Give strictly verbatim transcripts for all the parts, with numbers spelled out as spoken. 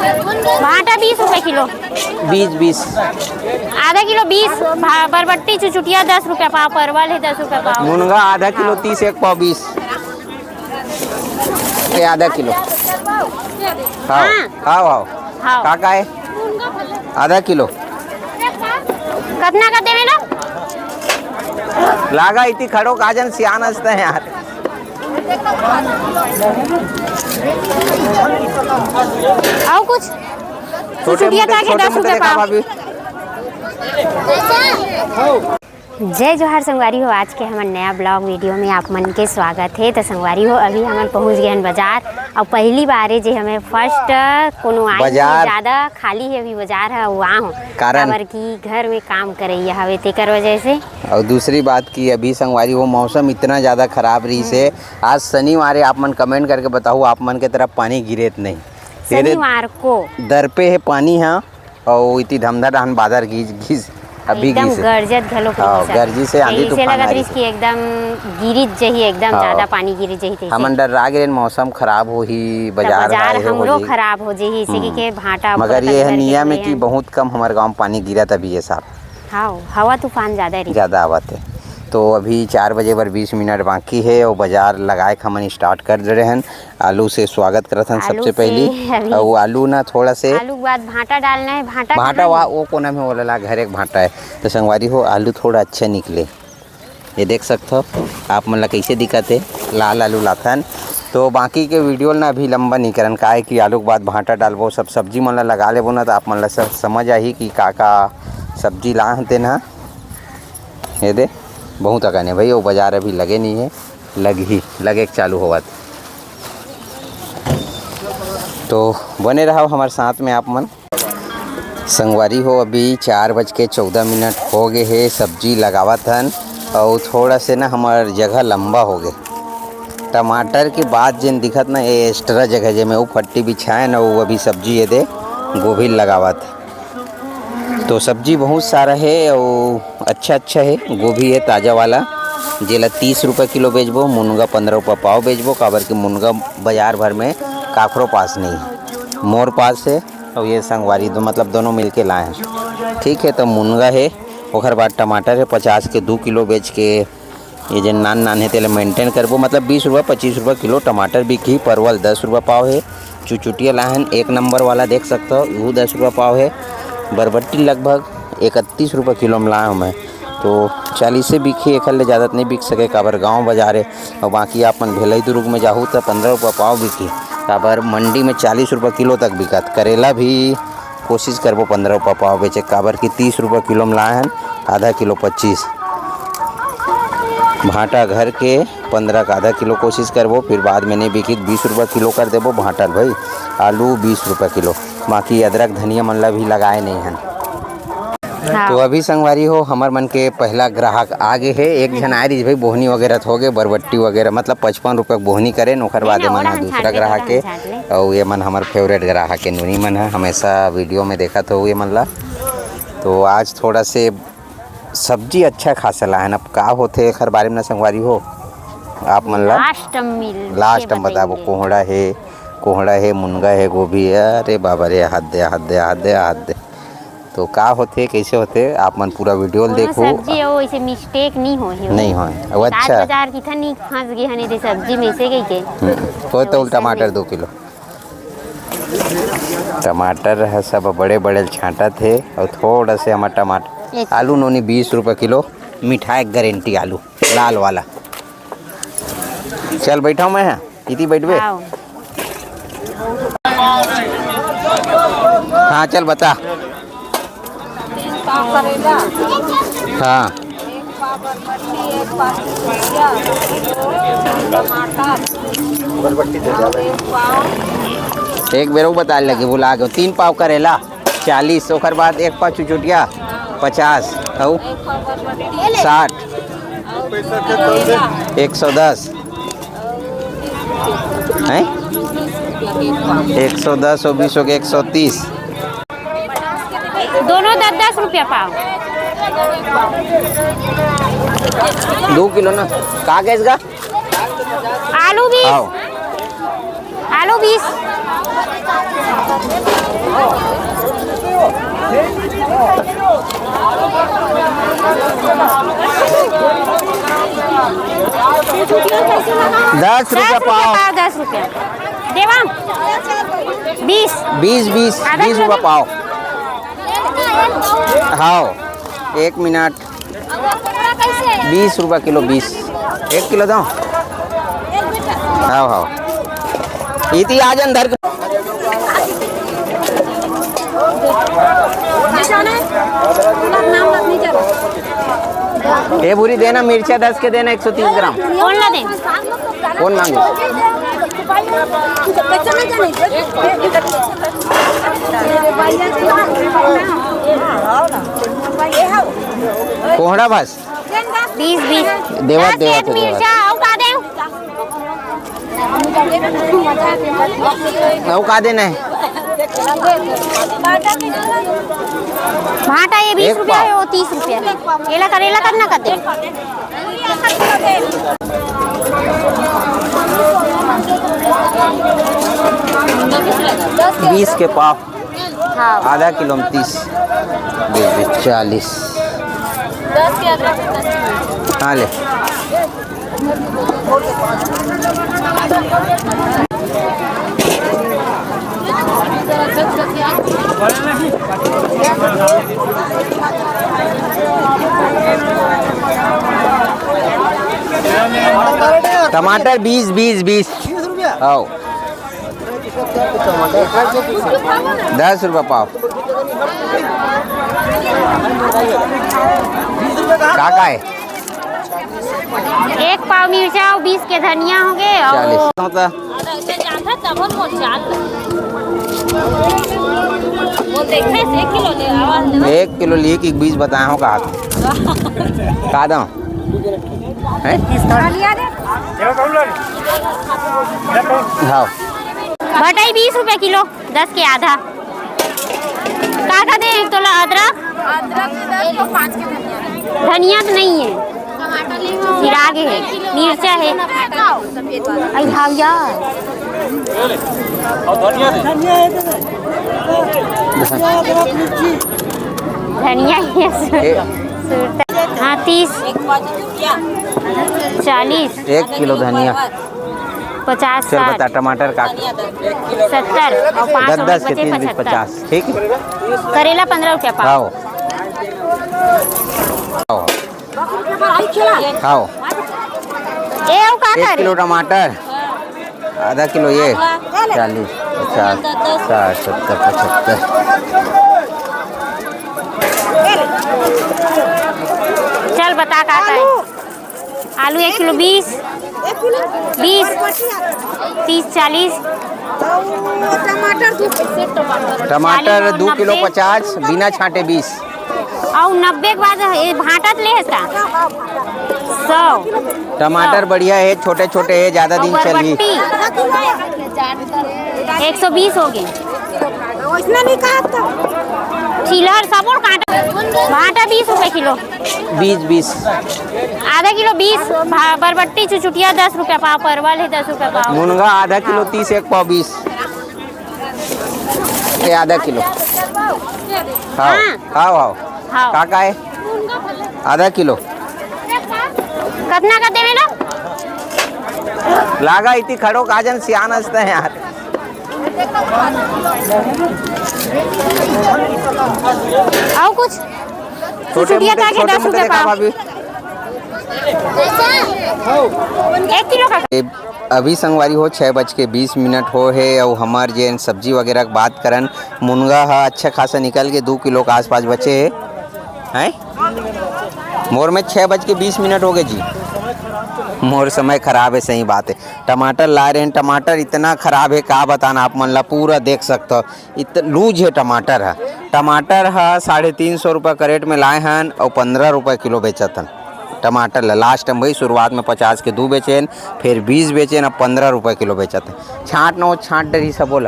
भांटा बीस रुपए किलो। बीस, बीस। आधा किलो बीस। भा-, बरबट्टी चुचुटिया दस रुपया पाव, परवल है दस रुपया पाव। मुनगा आधा किलो हाँ। तीस, एक पाव बीस। ये आधा किलो। हाँ, हाँ। हाँ, हाँ। हाँ। का, का है? आधा किलो। कतना का देवे ना? लागा इति खड़ो काजन सियान हंसते हैं यार। अउ कुछ? छोटे चुचुटिया मोटे, का के छोटे दस मोटे रुपया देखा पाव। भाभी। जय जोहार संगवारी हो, आज के हमर नया ब्लॉग वीडियो में आप मन के स्वागत हे। तो संगवारी हो, अभी हमन पहुंच गए हन बाजार। अउ पहली बार हे जे हमें फर्स्ट कोनो आए बाजार। ज्यादा खाली हे अभी बाजार ह, वहाँ हो। कारण? काबर कि घर में काम करैया हवे, तेकर वजह से। अउ दूसरी बात कि अभी संगवारी हो, मौसम इतना ज्यादा खराब रहिस हे। आज शनिवार हे, आप मन कमेंट करके बताओ, आप मन के तरफ पानी गिरे त नहीं? तेरे शनिवार को। दर पे हे पानी ह, अउ इति धमधा डहान बादर गिस, गिस, अभी एकदम गिस हे। गरजत घलो हाँ, करिस हे। गरजिस हे, आंधी तइसे तूफान लगत आ रहिस रहिस हे। कि एकदम गिरित जही, एकदम हाँ। ज्यादा पानी गिरित जही तइसे। हमन डर्रा गे रहेन, मौसम खराब होही, त बाजार बाजार ह, ये हो हमरो जाही। खराब हो जही, इसी हम्म। के भांटा मगर ये ह नियम हे कि बहुत कम हमर गांव पानी गिरत अभी ये साल। हाँ, हवा तूफान ज्यादा रही। ज्यादा आवत हे। तो अभी चार बजे बर बीस मिनट बाकी हे अउ बाजार लगाए के हमन start कर दे रहेन। आलू से स्वागत करत हन आलू सबसे से पहली। अभी अउ आलू ना थोड़ा से आलू के बाद भांटा डालना हे, भांटा भांटा कहाँ वा-, हे? वो कोना में ओला ला, घर एक भांटा हे। तो संगवारी हो, आलू थोड़ा अच्छा निकले। ये देख सकत हो आप मन ला कइसे दिखत हे, लाल आलू लाथन। तो बाकी के वीडियो ला ना अभी लंबा नहीं करन, काहे कि आलू के बाद भांटा डालबो, सब सब्जी मन ला लगा लेबो ना, तो आप मन ला सब समझ आही कि का का सब्जी ला हन तेन ह। ये दे, बहुत अकन हे भाई, वो बाजार अभी लगे नहीं हे, लगही, लगे के चालू होवत। तो बने रहो हमर साथ में आप मन। संगवारी हो, अभी चार बज के चौदह मिनट हो गए हे, सब्जी लगावत हन अउ थोड़ा से ना हमर जगह लंबा हो गए। टमाटर के बाद जेन दिखत ना, ये एक्स्ट्रा जगह जेमे वो फट्टी बिछाए ना, वो अभी सब्जी ये दे गोभी लगावत। तो सब्जी बहुत सारा हे अउ अच्छा अच्छा हे। गोभी हे ताजा वाला, जेला तीस रुपये किलो बेचबो, मुनगा पंद्रह रुपये पाव बेचबो, काबर कि मुनगा बाजार भर में काकरो पास नहीं हे, मोर पास हे। अउ ये संगवारी दो, मतलब दोनों मिलके लाए हैं। ठीक है, तो मुनगा है, ओकर बाद टमाटर है, पचास के दो किलो बेच के ये जे नान नान है तेला मेंटेन करबो, मतलब बीस रुपये पच्चीस रुपये किलो टमाटर बिकही। परवल दस रुपये पाव है। चुचुटिया लाहन एक नंबर वाला देख सकते हो, वो दस रुपये पाव है। बरबट्टी लगभग इकतीस रुपये किलो में लाए हूँ मैं, तो चालीसे बिकही, एखर ले ज़्यादा तो नहीं बिक सके, काबर गाँव बाजार है। अउ बाकी आप मन भेलई दुर्ग में जाहू त पंद्रह रुपया पाव बिकही, काबर मंडी में चालीस रुपया किलो तक बिकत। करेला भी कोशिश करबो पंद्रह रुपया पाव बेचे, काबर कि तीस रुपया किलो में लाए हन, आधा किलो पच्चीस। भांटा घर के पंद्रह का आधा किलो कोशिश करबो, फिर बाद में नहीं बिकी त बीस रुपया किलो कर देबो भांटा ल भाई। आलू बीस रुपया किलो, बाकी अदरक धनिया मन ला भी लगाए नहीं हन। हाँ। तो अभी संगवारी हो, हमर मन के पहला ग्राहक आ गे हे। एक झन आए रहिस भाई, बोहनी वगैरह त हो गे, बरबट्टी वगैरह, मतलब पचपन रुपया के बोहनी करे, ओकर बाद नहीं ना, एमन ओला ह हम दूसरा छांट ले, ग्राहक ओला के, हम छांट ले। अउ एमन हमर फेवरेट ग्राहक के, नोनी मन ह, हमेशा वीडियो में देखत हो एमन ला। तो आज थोड़ा से सब्जी अच्छा खासा लाहन। अब का होथे एखर बारे में ना संगवारी हो, आप मन ला लास्ट में मिल के लास्ट में बताबो। बताएंगे। कोहड़ा हे, कोहड़ा हे, मुनगा हे, गोभी हे। अरे बाबा रे, हाथ दे, हाथ दे, हाथ दे, हाथ दे। तो का होथे, कैसे होथे, आप मन पूरा वीडियो ल कोनो देखो। सब्जी हो, ऐसे मिस्टेक नहीं होही। नहीं होय, वो सात अच्छा। बाजार किथन नहीं फंस गए हन, यदि सब्जी में से गई के। हम्म, कोई तो टमाटर दो किलो। टमाटर है, सब बड़े बड़े छांटत हे, और थोड़ा से हमार टमाटर, एक आलू नोनी बीस रुपये किलो, मिठाई गारंटी आलू, लाल वाला। चल बैठा मैं, इति बैठबे। आओ। हाँ, चल बता। तीन पाव करेला, हाँ। एक पाव बरबट्टी, एक पाव चुचुंदर, टमाटर, एक पाव। एक बेर वो बता लगे, भुला गए। तीन पाव करेला चालीस, ओकर बाद एक पाव चुचुटिया पचास, अउ एक पाव बरबट्टी साठ, करेला। एक सौ दस। हैं? एक सौ दस और बीस हो गए, एक सौ तीस। दोनों दस दस रुपया पाव। दो किलो ना, का गैस का? आलू बीस। आओ। आलू बीस। दस रुपया पाव। पाव, दस रुपया। देवा, बीस। बीस, बीस, आधा बीस रुपया किलो। पाव। हाँ, एक मिनट। बीस रुपया किलो, बीस। एक किलो दो। हाँ, हाँ। इति आजन धर के। ये भूरी देना, मिर्चा दस के देना, एक सौ तीस ग्राम। कौन ला दे? कौन मांगे? कोहड़ा बस। बीस, बीस। देवत, दस देवत, एक देवत। मिर्चा, अउ का देव? अउ का देना है? भाटा ये बीस एक रुपया पाव। है, वो तीस रुपया है। एला करेला कतना कर दे? बीस के पाव। हाँ। आधा किलो में तीस, बीस, बीस, चालीस। हाँ, ले। टमाटर बीस, बीस, बीस। आओ। दस रुपया पाव। का का है? एक पाव मिर्चा अउ बीस के धनिया हो गे अउ चालीस। एक किलो लिए कि बीस बताए हो का? का दो? हैं? हाँ। भटाई बीस रुपया किलो, दस के आधा। का का दे एक तोला अदरक? अदरक दस को पाँच के धनिया। धनिया तो नहीं है। टमाटर ले लो। सिराग है, मिर्चा है। सफेद वाला। आई भाव यार। धनिया ही है। ए। सुरता। हाँ, तीस। चालीस। एक किलो धनिया। पचास, चल साठ। बता, टमाटर का? सत्तर और पाँच दस, दस के बचे तीन बीस पचहत्तर। पचास, ठीक है। करेला पन्द्रह रुपया पाव। आओ। आओ। आओ। ए, अउ का एक करे? किलो टमाटर, आधा किलो ये, चालीस, पचास, साठ, सत्तर, पचहत्तर। चल बता का करे? आलू एक किलो बीस, बीस, तीस, चालीस। टमाटर दू किलो पचास, बिना छांटे बीस। अउ नब्बे के बाद ये भांटा ले हस का? सौ। टमाटर बढ़िया है, छोटे छोटे है, ज्यादा दिन चलही। बरबट्टी। एक सौ बीस हो गे। वैसने नहीं कहा था। चिलर सबो कांटा। भांटा बीस रुपए किलो। बीस, बीस। आधा किलो बीस, भा-, बरबट्टी चुचुटिया दस रुपया पाव, परवल है दस रुपया पाव। मुनगा आधा किलो हाँ। तीस, एक पाव बीस। ये आधा किलो। हाँ, हाँ। हाँ, हाँ। हाँ। का का है? आधा किलो। कतना का देवे ना? लागा इति खड़ो काजन सियान हंसते हैं यार। अउ कुछ? छोटे चुचुटिया मोटे, का के छोटे दस मोटे रुपया देखा पाव। भाभी। एक किलो का। ए, अभी संगवारी हो, छः बज के बीस मिनट हो हे, अउ हमार जेन सब्जी वगैरह के बात करन, मुनगा ह अच्छा खासा निकल के दू किलो के आसपास बचे हे। हैं? मोर में छः बज के बीस मिनट हो गए जी। मोर समय खराब है, सही बात है। टमाटर लाए रहेन, टमाटर इतना खराब है, का बताना आप मन ला, पूरा देख सकते हो। इत-, लूज हे टमाटर ह। टमाटर ह साढ़े तीन सौ रुपया करेट में लाए हन अउ पन्द्रह रुपया किलो बेचत हन टमाटर ल। लास्ट टाइम वही शुरुआत में पचास के दू बेचेन, फिर बीस बेचेन, अब पन्द्रह रुपया किलो बेचत हन। छांट न हो, छांट डरही सबो ल।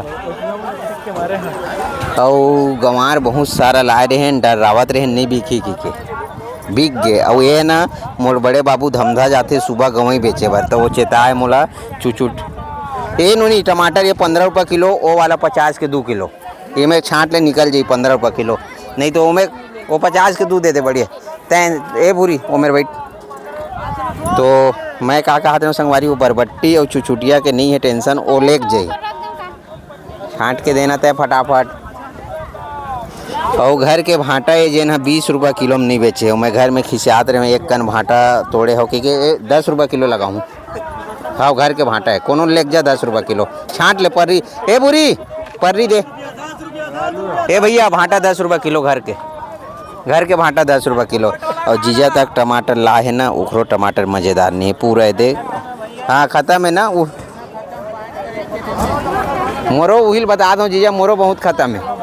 अउ गंवार बहुत सारा लाए रहेन, डर्रावत रहेन, नहीं बिकही कहिके। बिक गे। अउ ये ना, मोर बड़े बाबू धमधा जाथे सुबह गंवई बेचे बर, त वो चेताए मोला चुचुट। ए नोनी, टमाटर ये पन्द्रह रुपया किलो, ओ वाला पचास के दू किलो। एमे छांट ले निकल जाई पंद्रह रुपया किलो, नहीं तो ओमे वो पचास के दू दे दे बढ़िया। तैं ए भूरी ओमेर बैठ। तो मैं का कहत रहूँ संगवारी, वो बरबट्टी और चुचुटिया के नहीं है टेंशन, वो लेके जाई। छांट के देना तय फटाफट। और घर के भांटा ये जेन ह बीस रुपया किलो में नहीं बेचे हो, मैं घर में खिसियात रहे एक कन भांटा तोड़े हो कि, कि ए, दस रुपया किलो लगाऊँ। हाँ, घर के भांटा है, कोनो लेके जा दस रुपया किलो। छांट ले पर्री, ए भूरी, पर्री दे। ए भैया, भांटा दस रुपया किलो घर के, घर के भांटा दस रुपया किलो। और जीजा तक टमाटर ला है ना, ओकरो टमाटर मजेदार नहीं है, पूरा है दे। हाँ, खत्म है ना वो। मोरो उहिल बता दो जीजा, मोरो बहुत खत्म है।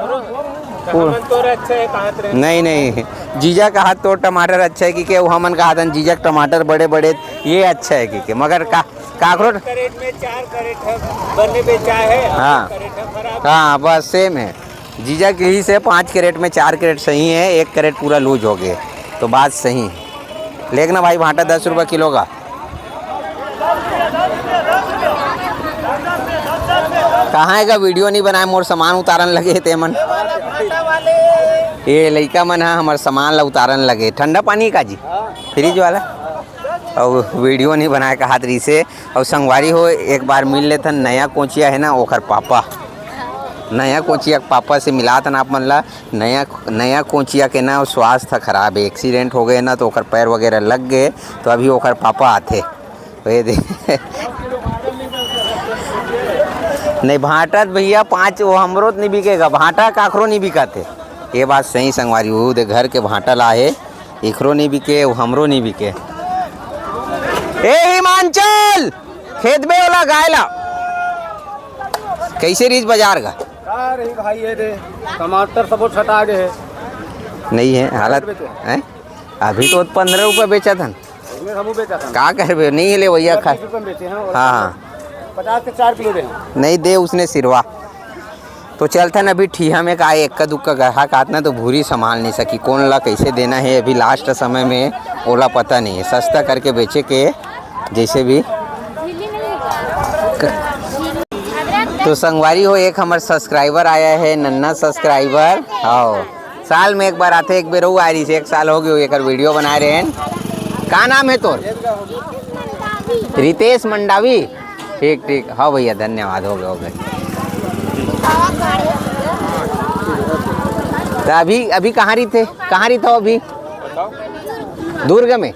पूरा। तोर अच्छा है, कहाँ ते रहे? नहीं, नहीं, जीजा का हाथ तोर टमाटर अच्छा है कि के, वो हमन का हाथन जीजा के टमाटर बड़े बड़े, ये अच्छा है कि के, मगर का काकरोट। करेट में चार करेट है, बने बेचा है। हाँ। करेट है खराब। हाँ, बस सेम है। जीजा के ही से पाँच कैरेट में चार कैरेट सही है, एक कैरेट पूरा लूज हो गए, तो बात सही है। लेकिन भाई, भांटा दस रुपये किलो का। कहाँ है का वीडियो नहीं बनाए, मोर सामान उतारन लगे हे ते मन। ये लइका मन हा हमर सामान ला उतारन लगे, ठंडा पानी का जी, फ्रिज वाला। और वीडियो नहीं बनाए का हाथ रही से। और संगवारी हो, एक बार मिल लेथन, नया कोचिया है ना, ओकर पापा, नया कोचिया के पापा से मिलाथन आप मन ला। नया, नया कोचिया के ना स्वास्थ्य खराब है, एक्सीडेंट हो गए ना, तो ओकर पैर वगैरह लग गए, तो अभी ओकर पापा आथे। ये दे। नहीं भांटा त भैया पाँच, वो हमरो त नहीं बिकेगा, भांटा काकरो नहीं बिकाथे। ये बात सही संगवारी, वो दे घर के भांटा ला है, इखरो नहीं बिके, वो हमरो नहीं बिके। ए हिमांचल, खेत बे ओला गाय ला। कैसे रीच बाजार का? का रही भाई, ये दे, टमाटर सबो छटा गए है। नहीं है हालत, बेचो। हैं? अभी तो पंद्रह रुपये बेचा था। इसमें सबो बेचा था। का करबे, नहीं ले भैया खा। पच्चीस रुपये में बेचे हैं और हाँ, हाँ। पचास के चार किलो दे। नहीं दे उसने सिरवा। तो चलथन अभी ठीहा में का एक्का दुक्का ग्राहक आत ना, तो भूरी संभाल नहीं सकी, कौन ला कैसे देना है। अभी लास्ट समय में ओला पता नहीं है, सस्ता करके बेचे के जैसे भी। तो संगवारी हो, एक हमर सब्सक्राइबर आया है, नन्ना सब्सक्राइबर। हाँ, साल में एक बार आथे, एक बेर अउ आय रहिस, एक साल हो गयो एकर वीडियो बनाए रहे हैं। का नाम है तोर? रितेश मंडावी। ठीक, ठीक, हाँ भैया, धन्यवाद, हो गए, हो गए। तो अभी, अभी कहाँ रहिथे, कहाँ रहिथे अभी? दुर्ग में।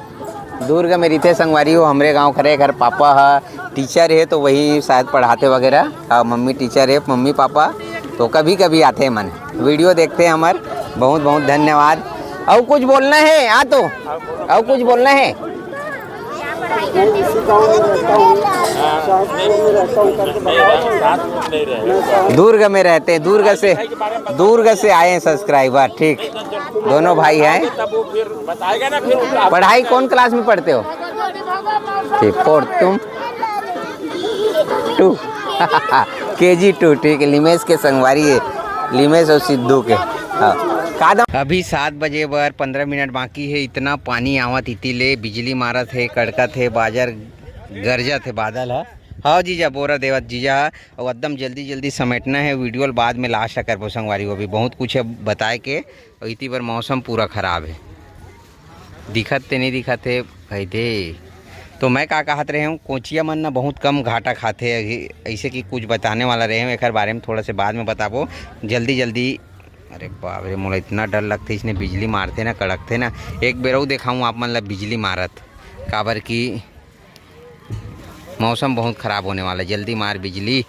दुर्ग में रहिथे संगवारी हो, हमरे गांव करे। एकर पापा ह टीचर हे, तो वही शायद पढ़ाथे वगैरह। और मम्मी टीचर हे, मम्मी पापा तो कभी कभी आथे मन, वीडियो देखथे हमर। बहुत बहुत धन्यवाद। और कुछ बोलना है आ तो, और कुछ बोलना है? दुर्ग में रहते हैं, दुर्ग से, दुर्ग से आए हैं सब्सक्राइबर। ठीक, दोनों भाई हैं। बताएगा ना फिर। पढ़ाई कौन क्लास में पढ़ते हो? ठीक, फोर्थ। तुम? टू। KG two. ठीक है, लिमेश के संगवारी है, लिमेश और सिद्धू के। हाँ। का दाम? अभी सात बजे बर पंद्रह मिनट बाकी है, इतना पानी आवत इति ले, बिजली मारत है, कड़कत है, बाजर गरजत है, बादल है। हाँ जीजा, बोरा देवत जीजा, और एकदम जल्दी जल्दी समेटना है, वीडियो बाद में लास्ट करबो संगवारी। वो भी बहुत कुछ है बताए के, और इति बर मौसम पूरा खराब है। दिखत ते नहीं दिखत हे भाई दे। तो मैं का कहत रहे हूँ, कोचिया मन ना बहुत कम घाटा खाथे, अभी ऐसे कि कुछ बताने वाला रहे हूँ, एकर बारे में थोड़ा से बाद में बताबो। जल्दी जल्दी। अरे बाप रे, मोला इतना डर लगथे, इसने बिजली मारथे ना, कड़कथे ना। एक बेर अउ देखाऊँ आप मन ला बिजली मारत, काबर कि मौसम बहुत खराब होने वाला है। जल्दी मार बिजली।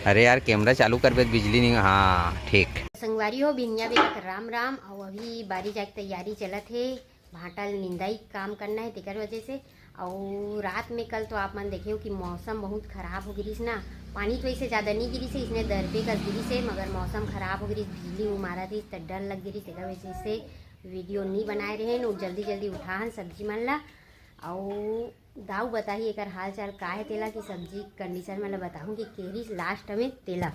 अरे यार, कैमरा चालू करबे त बिजली नहीं। हाँ, ठीक। संगवारी हो, बिहनिया बेरा के राम राम। और अभी बारी जाके तैयारी चलत हे, भांटा ल निंदाई काम करना है, तेकर वजह से। और रात में कल तो आप मन देखे हो कि मौसम बहुत खराब हो गिरिस ना, पानी तो ऐसे ज़्यादा नहीं गिरिस है, इसने दरपे कस गिरिस है, मगर मौसम खराब हो गिरिस, बिजली उमारत रहिस, त डर लग गिरिस, तेकर वजह से वीडियो नहीं बनाए रहे। और जल्दी जल्दी उठाहन सब्जी मन ला, और दाऊ बताही एकर हाल चाल का हे तेला, कि सब्जी कंडीशन मन ला बताहूँ कि केरिस लास्ट में तेला।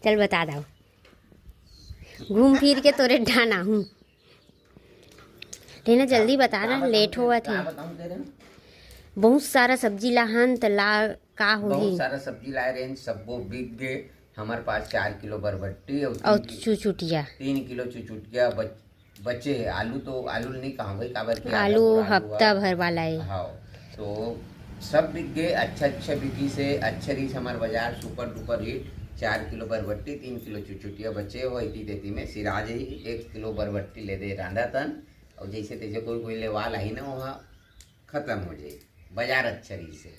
चल बता दाऊ, घूम फिर के तोरे डान आहूँ। लेना जल्दी बता ना, लेट होवत हे। बहुत सारा सब्जी लाहन त ला का होही? बहुत सारा सब्जी लाए रहे, सब्बो बिक गे। हमारे पास चार किलो बरबट्टी और और तीन कि- चुचुटिया। तीन किलो चुचुटिया बच, बचे है। आलू तो आलू नहीं कहा भाई, काबर कि आलू आलू हफ्ता आलू भर वाला है। हाँ, तो सब बिक गए। अच्छा अच्छा बिकी से अच्छा रही हमार बाजार, सुपर डुपर हिट। चार किलो बरबट्टी, तीन किलो चुचुटिया बचे हो, इतनी तेती में सिराज ही एक किलो बरबट्टी ले दे रांधा तन। और जैसे तैसे कोई कोई लेवाल आई ना, वहाँ खत्म हो जाए, बाजार अच्छा रही से।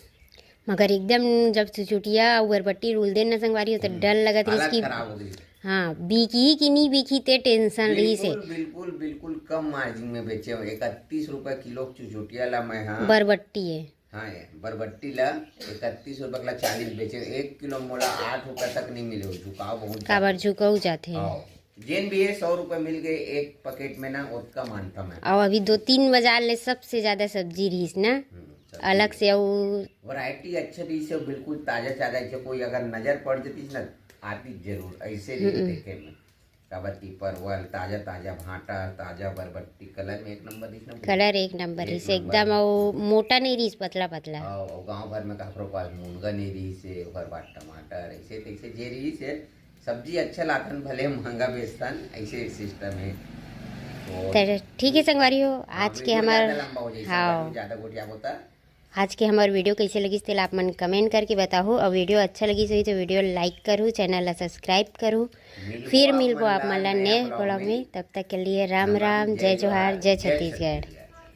मगर एकदम जब चुचुटिया अउ बरबट्टी रुल देन ना संगवारी हो, तो डर लगत रहिस हालत कि खराब हो गई। हाँ, बिकही कि नहीं बिकही, ते टेंशन रहिस हे। बिल्कुल बिल्कुल बिल्कुल कम मार्जिन में बेचे हो। इकतीस रुपए किलो चुचुटिया ला मैं, हाँ। बरबट्टी है। हाँ, ये बरबट्टी ला इकतीस रुपए ला चालीस बेचे। एक किलो मोला आठ रुपए तक नहीं मिले हो, झुकाव बहुत काबर झुकाऊ जाथे। हाँ, जेन भी है सौ रुपए मिल गए एक पैकेट में ना, ओतका मानता मैं। और अभी दो तीन बाजार ले सबसे ज्यादा सब्जी रहिस ना, हम्म, सब्जी। अलग से अउ वैरायटी अच्छे रही से, बिल्कुल ताजा ताजा। जो कोई अगर नजर पड़ जाती ना, आती जरूर ऐसे रही देखे में। काबर की परवल ताजा ताजा, भांटा ताजा, बरबट्टी कलर में एक नंबर दिस ना। कलर एक नंबर रहिस एकदम, अउ मोटा नहीं रहिस, पतला पतला। और गांव भर में काकरो पास मुनगा नहीं रही से, ओकर बाद टमाटर ऐसे तैसे जे रही से। सब्जी अच्छा लाथन, भले महंगा बेचतन, ऐसे सिस्टम है। तो तो ठीक है संगवारी हो, आज के वीडियो हमार ज्यादा लंबा हो जाए, हाँ। ज्यादा गोठिया होता। आज के हमार वीडियो कैसे लगिस तेला आप मन कमेंट करके बताहू, और वीडियो अच्छा लगिस होही तो वीडियो लाइक करू, चैनल ला सब्सक्राइब करू। फिर मिलबो आप मन ला नेक्स्ट ब्लॉग में, तब तक के लिए राम राम, जय जोहार, जय छत्तीसगढ़।